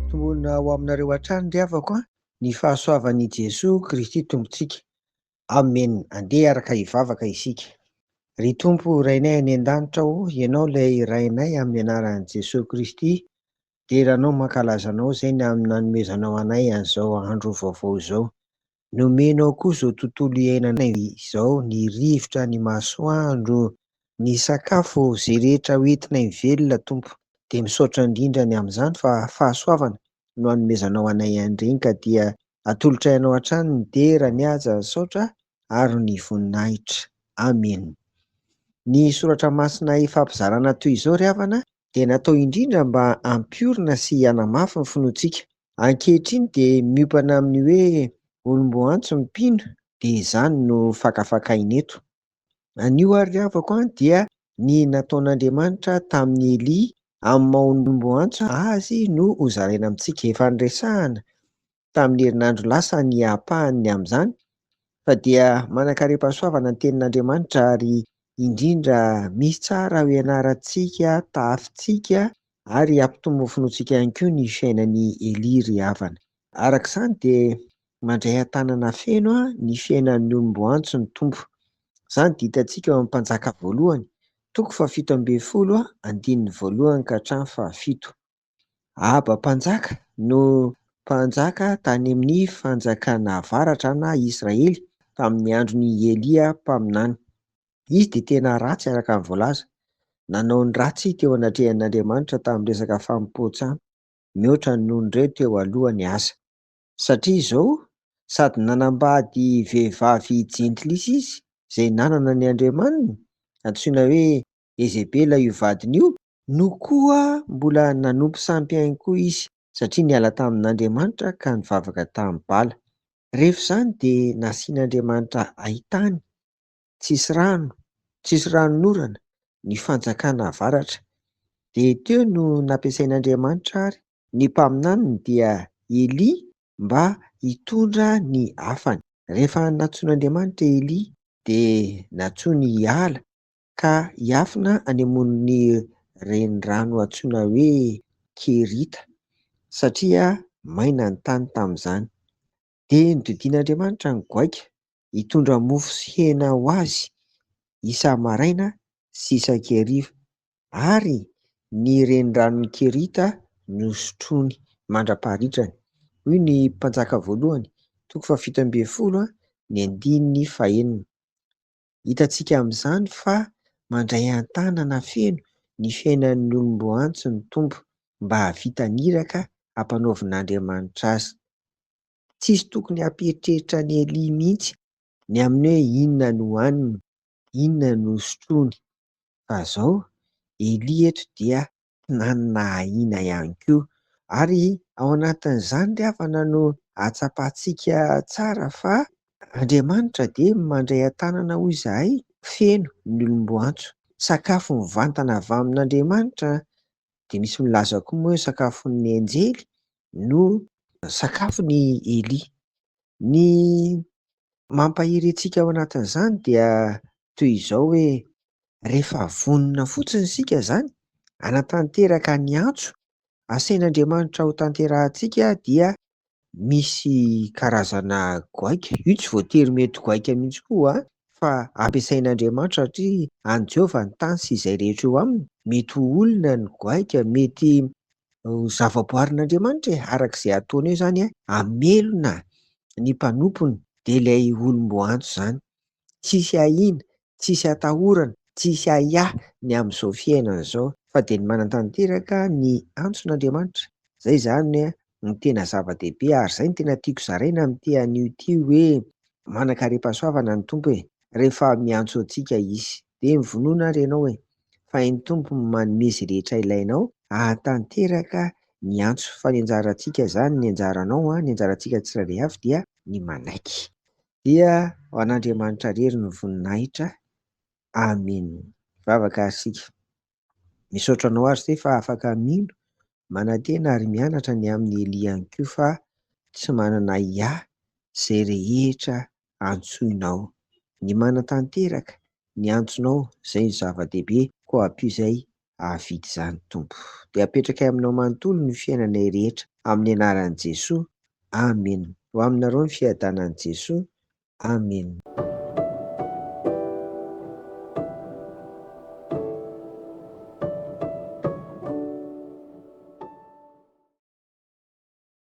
Tonona ho aminareo hatrany ry havako a, ny fahasoavan'i Jesoa Kristy Tompontsika. Amen. Andeha hiaraka hivavaka isika. Ry Tompo Rainay any an-danitra ô, Ianao ilay Rainay amin'ny anaran'i Jesoa Kristy, dera Anao mankalaza Anao izay ny amin'ny nanomezanao anay an'izao andro vaovao izao. Nomenao koa izao tontolo iainanay izao, ny rivotra, ny masoandro, ny sakafo, izay rehetra ho entinay mivelona Tompo. Dia misaotra indrindra ny amin'izany fa fahasoavana no anomezanao anay an'ireny ka dia atolotray anao hatrany ny dera, ny haja, ny saotra ary ny voninahitra. Amena. Ny soratra masina ifampizarana toy izao ry havana dia natao indrindra mba hampiorina sy hanamafy ny finoantsika. Ankehitriny dia miompana amin'ny hoe olom-boantso ny mpino dia izany no fakafakaina eto. Anio ary ry havako an dia ny nataon'Andriamanitra tamin'i Elia amin'ny maha olom-boantso azy no hozaraina amintsika. Efa niresahana tamin'ny herinandro lasa ny ampahany ny amin'izany fa dia manan-karem-pahasoavana ny tenin'Andriamanitra ary indrindra misy tsara ho ianarantsika, tahafintsika ary hampitombo ny finoantsika ihany koa ny fiainan'i Elia ry havana. Araka izany dia mandray an-tanana feno ny fiainan'ny olom-boantso ny Tompo. Izany dia hitantsika ao amin'ny Mpanjaka voalohany, toko fahafito ambin'ny folo, andininy voalohany ka hatramin'ny fahafito. Ahaba mpanjaka no mpanjaka tany amin'ny fanjakana avaratra na Israely tamin'ny andron'i Elia mpaminany. Izy dia tena ratsy araka ny voalaza. Nanao ny ratsy teo anatrehan'Andriamanitra tamin'ny resaka fanompoan-tsampy mihoatra noho ireo teo alohany aza. Satria izao, sady nanambady vehivavy jentilisa izy izay nanana ny andriamaniny, antsoina hoe Jezebela io vadiny io, no koa mbola nanompo sampy ihany koa izy, satria niala tamin'Andriamanitra ka nivavaka tamin'i Bala. Rehefa izany dia nasian'Andriamanitra haintany, tsisy rano, tsisy ranonorana, ny fanjakana avaratra. Dia teo no nampiasain'Andriamanitra ary ny mpaminaniny dia Elia mba hitondra ny hafany. Rehefa nantsoin'Andriamanitra Elia dia nantsoiny hiala ka hiafina any amoron'ny renirano antsoina hoe Kerita, satria maina ny tany tamin'izany. Dia nodidian'Andriamanitra ny goaika hitondra mofo sy hena ho azy isa-maraina sy isan-kariva, ary ny reniranon'i Kerita nosotroiny mandra-paharitrany. Hoy ny Mpanjaka voalohany, toko fahafito ambin'ny folo, ny andininy fahenina. Hitantsika amin'izany fa mandray an-tanana feno ny fiainan'ny olom-boantso ny Tompo mba hahavita ny iraka ampanaovin'Andriamanitra azy. Tsisy tokony hampieritreritra an'i Elia mihitsy ny amin'ny hoe inona no hohaniny, inona no hosotroiny. Fa izao, Elia eto dia nanana ahiana ihany koa. Ary ao anatin'izany ry havana no ahatsapantsika tsara fa Andriamanitra dia mandray an-tanana hoy izahay feno ny olom-boantso. Sakafo mivantana avy amin'Andriamanitra, dia misy milaza koa moa hoe sakafon'ny anjely no sakafon'i Elia. Ny mampahery antsika ao anatin'izany dia toy izao hoe rehefa vonona fotsiny isika izany hanatanteraka ny antso asain'Andriamanitra ho tanterahantsika dia misy karazana goaika, io tsy voatery mety goaika mihitsy koa fa ampiasain'Andriamanitra satria an'i Jehovah ny tany sy izay rehetra eo aminy, mety ho olona ny goaika, mety ho zavaboarin'Andriamanitra e, araka izay ataony eo izany hamelona ny mpanompony dia ilay olom-boantso izany. Tsisy ahiana, tsisy atahorana, tsisy ahiahy ny amin'izao fiainana izao fa dia ny manatanteraka ny antson'Andriamanitra. Izay izany no tena zava-dehibe ary izay no tena tiako zaraina amin'ity anio ity hoe manan-karem-pahasoavana ny Tompo e, rehefa miantso antsika Izy. Dia mivonona ary ianao e, fa hain'ny Tompo ny manome izay rehetra ilainao hahatanteraka ny antso. Fa ny anjarantsika izany, ny anjaranao, ny anjarantsika tsirairay avy dia ny manaiky. Dia ho an'Andriamanitra irery ny voninahitra. Amen. Mivavaka ary isika. Misaotra anao ary izay fa afaka mino, manantena ary mianatra ny amin'i Elia ihany koa fa tsy manana ahiahy izay rehetra antsoinao. Ny manatanteraka ny antsonao izay no zava-dehibe koa ampio izay. hahavita izany Tompo. Dia apetrakay aminao manontolo ny fiainanay rehetra amin'ny anaran'i Jesoa. Amena. Ho aminareo ny fiadanan'i Jesoa. Amena.